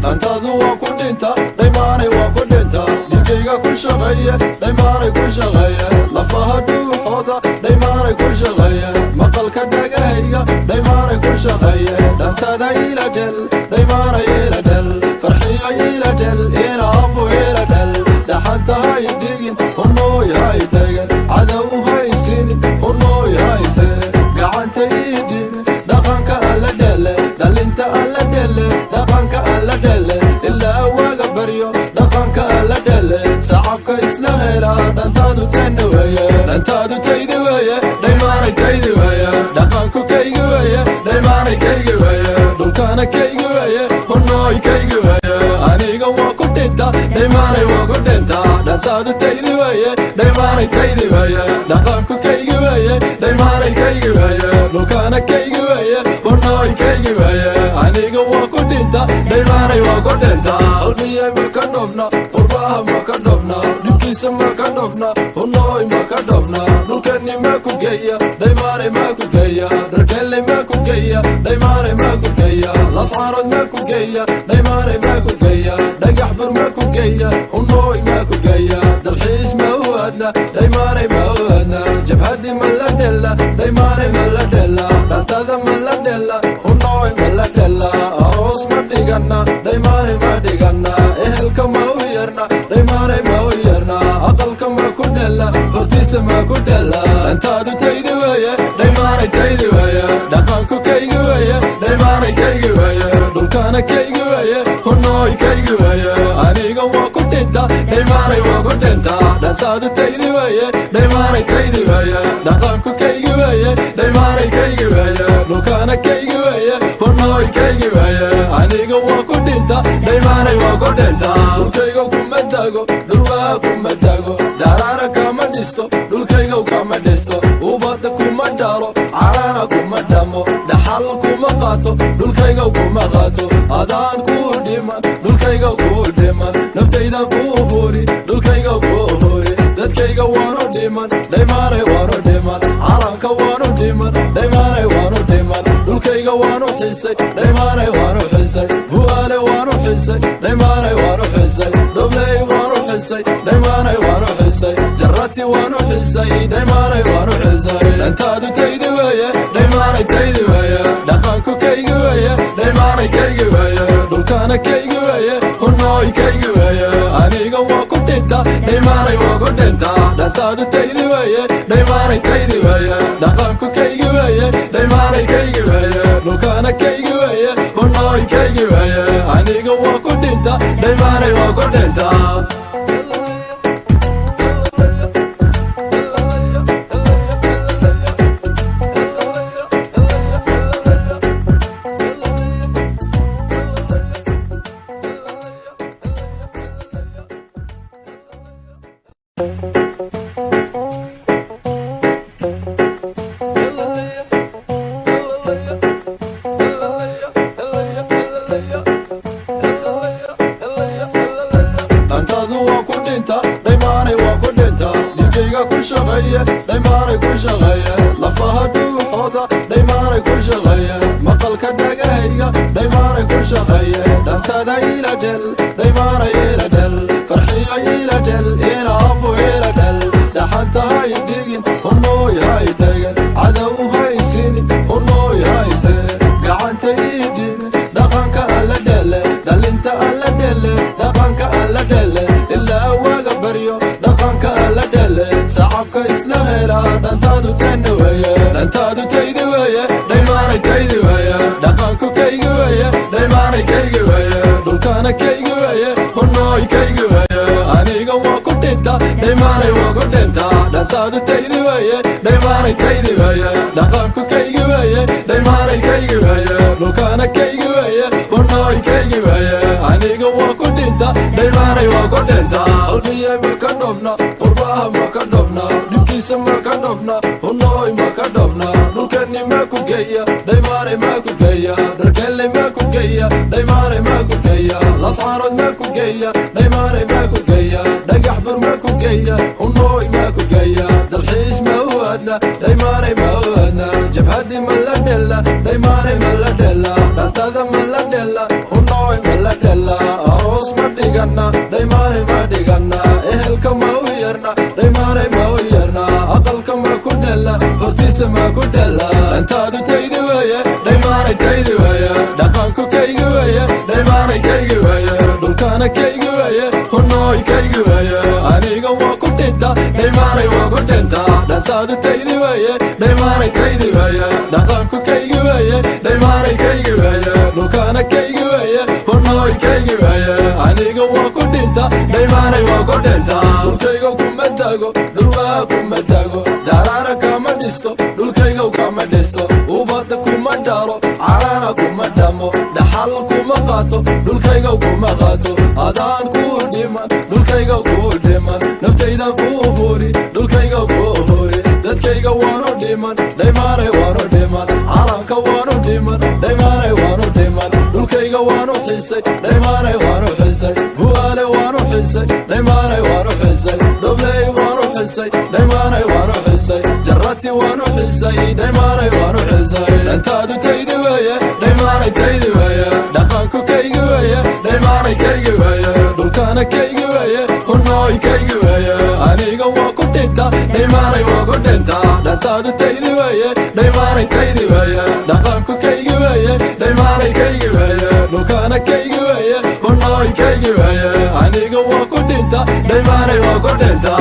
Dhantadu waa ku dhinta, dhaymaanay waa ku dhinta, dhiigayga ku shaqeeye, dhaymaanay ku shaqeeye, lafaha dhuuxooda, dhaymaanay ku shaqeeye, maqalka dhagahayga, dhaymaanay ku shaqeeye, dhantada ila dhel, dhaymaanay ila dhel, farxiyo ila dhel, inaabu ila dhel, dhaxanta hay dhigin, hunooy hay dhegan, cadow haysinin, hunooy haysinin, gacanta ii dhigin, dhaqanka alla dhele, dhalinta alla dhele, dhaqanka alla dhele, ilaa waaga baryo, dhaqanka alla dhele, sacabka isla hela, dhantaadu tanna weeye, dhantaadu taydi weeye, dhaymaanay taydi weeye, dhaqanku kaygi weeye, dhaymaanay kaygi weeye, dhulkana kaygi weeye, hunooy kaygi weeye, aniga waa ku dhinta, dhaymaanay waa ku dhinta, dhantaadu taydi weeye, dhaymaanay taydi weeye, dhaqanku kaygi weeye, dhaymaanay kaygi weeye, dhulkana kaygi weeye, hunooy kaygi weeye, aniga waa ku dhinta, dhaymaanay waa ku dhinta. Qalbiyay ma ka dhofna, qurbaha ma ka dhofna, dhibkiisa ma ka dhofna, hunooy ma ka dhofna, dhulkani ma ku geeya, dhaymaanay ma ku geeya, dharkelle ma ku geeya, dhaymaanay ma ku geeya, Lascaanood ma ku geeya, dhaymaanay ma ku geeya, Dhagax Bur ma ku geeya, hunooy ma ku geeya, dalxiis ma u aadna, dhaymaanay ma u aadna, jabhadi ma la dhella, dhaymaanay ma la dhella, dhantada ma la dhella, hunooy ma la dhella, aroos ma dhigana, dhaymaanay ma dhigana, ehelka ma u yeerna, dhaymaanay ma u yeerna, aqalka ma ku dhella, hortiisa ma ku dhella, dhantaadu taydi weeye, dhaymaanay taydi weeye, dhaqanku kaygi weeye, dhaymaanay kaygi weeye, dhulkana kaygi weeye, hunooy kaygi weeye, aniga waa ku dhinta, dhaymaanay waa ku dhinta, dhantaadu taydi weeye, dhaymaanay taydi weeye, dhaqanku kaygi weeye, dhaymaanay kaygi weeye, dhulkana kaygi weeye, hunooy kaygi weeye, aniga waa ku dhinta, dhaymaanay waa ku dhinta. Dhulkayga kuma tago, dhulwaa kuma tago, daraara kama dhisto, dhulkayga kama dhisto, ubadda kuma dhalo, carana kuma dhamo, dhaxal kuma qaato, dhulkayga kuma qaato, adaan kuu dhiman, dhulkayga kuu dhiman, naftaydan kuu huri, dhulkayga kuu huri, dadkayga waanu dhiman, dhaymaanay waanu dhiman, calanka waanu dhiman, dhaymaanay waanu dhiman, dhulkayga waanu xisay, dhaymaanay waanu xisay, Bu'aale waanu xisay, dhaymaanay waanu xisay, Dhobley waanu xisay, dhaymaanay waanu xisay, Jarati waanu xisay, dhaymaanay waanu xisay, dhantaadu taydi weeye, dhaymaanay taydi weeye, dhaqanku kaygi weeye, dhaymaanay kaygi weeye, dhulkana kaygi weeye, hunooy kaygi weeye, aniga waa ku dhinta, dhaymaanay waa ku dhinta, dhantaadu taydi weeye, dhaymaanay taydi weeye, dhaqanku kaygi weeye, dhaymaanay kaygi weeye, dhulkana kaygi weeye, hunooy kaygi weeye, aniga waa ku dhinta, dhaymaanay waa ku dhinta. Dhantadu waa ku dhinta, dhaymaanay waa ku dhinta, dhiigayga ku shaqeeye, dhaymaanay ku shaqeeye, lafaha dhuuxooda, dhaymaanay ku shaqeeye, maqalka dhagahayga, dhaymaanay ku shaqeeye, dhantada ila dhel, dhaymaanay ila dhel, farxiyo ila dhel, inaabu ila dhel, dhaxanta hay dhigin, hunooy hay dhegan, cadow haysinin, hunooy haysinin, gacanta ii dhigin, dhaqanka alla dhele, dhalinta alla dhele, dhaqanka alla dhele, ilaa waaga baryo, dhaqanka alla dhele, sacabka isla hela, dhantaadu tanna weeye, dhantaadu taydi weeye, dhaymaanay taydi weeye, dhaqanku kaygi weeye, dhaymaanay kaygi weeye, dhulkana kaygi weeye, hunooy kaygi weeye, aniga waa ku dhinta, dhaymaanay waa ku dhinta, dhantaadu taydi weeye, dhaymaanay taydi weeye, dhaqanku kaygi weeye, dhaymaanay kaygi weeye, dhulkana kaygi weeye, hunooy kaygi weeye, aniga waa ku dhinta, dhaymaanay waa ku dhinta. Qalbiyay ma ka dhofna, qurbaha ma ka dhofna, dhibkiisa ma ka dhofna, hunooy ma ka dhofna, dhulkani ma ku geeya, dhaymaanay ma ku geeya, dharkelle ma ku geeya, dhaymaanay ma ku geeya? Lascaanood ma ku geeya? Dhaymaanay ma ku geeya? Dhagax Bur ma ku geeya? Hunooy ma ku geeya? Dalxiis ma u aadna? Dhaymaanay ma u aadna? Jabhaddi ma la dhella? Dhaymaanay ma la dhella? Dhantada ma la dhella? Hunooy ma la dhella? Aroos ma dhigana? Dhaymaanay ma dhigana? Ehelka ma u yeerna? Dhaymaanay ma u yeerna? Aqalka ma ku dhella? Hortiisa ma ku dhella? Dhantaadu taydi weeye, dhaymaanay, taydi weeye. Dhaqanku kaygi weeye, dhaymaanay, kaygi weeye. Dhulkana kaygi weeye, hunooy, kaygi weeye. Aniga waa ku dhinta, dhaymaanay, waa ku dhinta. Dhantaadu taydi weeye, dhaymaanay, taydi weeye. Dhaqanku kaygi weeye, dhaymaanay, kaygi weeye. Dhulkana kaygi weeye, hunooy, kaygi weeye. Aniga waa ku dhinta, dhaymaanay, waa ku dhinta. Dhulkayga kuma tago, dhulwaa kuma tago, daraara kama dhisto. Dhulkayga kama dhisto, ubadda kuma dhalo, carana kuma dhamo, dhaxal kuma qaato. Dhulkayga kuma qaato. Adaan kuu dhiman, dhulkayga kuu dhiman, naftaydan kuu huri, dhulkayga kuu huri. Dadkayga waanu dhiman, dhaymaanay, waanu dhiman. Calanka waanu dhiman, dhaymaanay, waanu dhiman. Dhulkayga waanu xiisay, dhaymaanay, waanu xiisay. Bu'aale waanu xiisay, dhaymaanay, waanu xiisay. Dhobley waanu xiisay, dhaymaanay, waanu xiisay. Jarati waanu xiisay, dhaymaanay, waanu xiisay. Dhantaadu taydi weeye, dhaymaanay, taydi weeye. Dhaqanku kaygi weeye, dhaymaanay, kaygi weeye. Dhulkana kaygi weeye, hunooy, kaygi weeye. Aniga waa ku dhinta, dhaymaanay, waa ku dhinta. Dhantaadu taydi weeye, dhaymaanay, taydi weeye. Dhaqanku kaygi weeye, dhaymaanay, kaygi weeye. Dhulkana kaygi weeye, hunooy, kaygi weeye. Aniga waa ku dhinta, dhaymaanay, waa ku dhinta.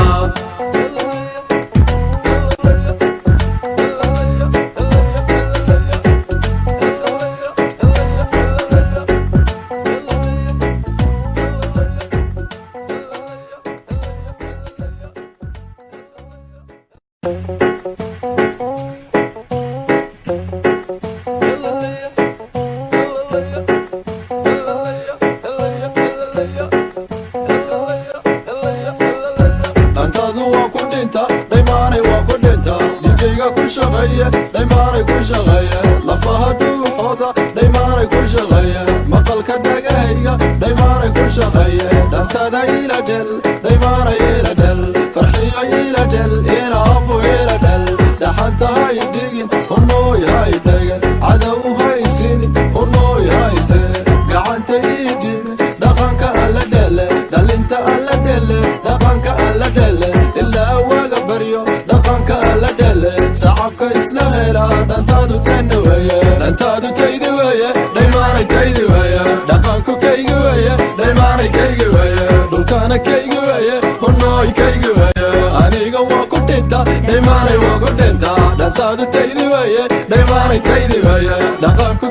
Dhantadu waa ku dhinta, dhaymaanay, waa ku dhinta. Dhiigayga ku shaqeeye, dhaymaanay, ku shaqeeye. Lafaha dhuuxooda, dhaymaanay, ku shaqeeye. Maqalka dhagahayga, dhaymaanay, ku shaqeeye. Dhantada ila dhel, dhaymaanay, ila dhel. Farxiyo ila dhel, inaabu ila dhel. Dhaxanta hay dhigin, hunooy, hay dhegan. Cadow haysini, hunooy, haysini. Gacanta ii dhibi, dhaqanka alla dhele, dhalinta alla dhele, dhaqanka alla dhele. Ilaa waaga baryo, dhaqanka alla dhele. Sacabka isla hela, dhantaadu tanna weeye. Dhantaadu taydi weeye, dhaymaanay, taydi weeye. Dhaqanku kaygi weeye, dhaymaanay, kaygi weeye. Dhulkana kaygi weeye, hunooy, kaygi weeye. Aniga waa ku dhinta, dhaymaanay, waa ku dhinta. Dhantaadu taydi weeye, dhaymaanay, taydi weeye. Dhaqanku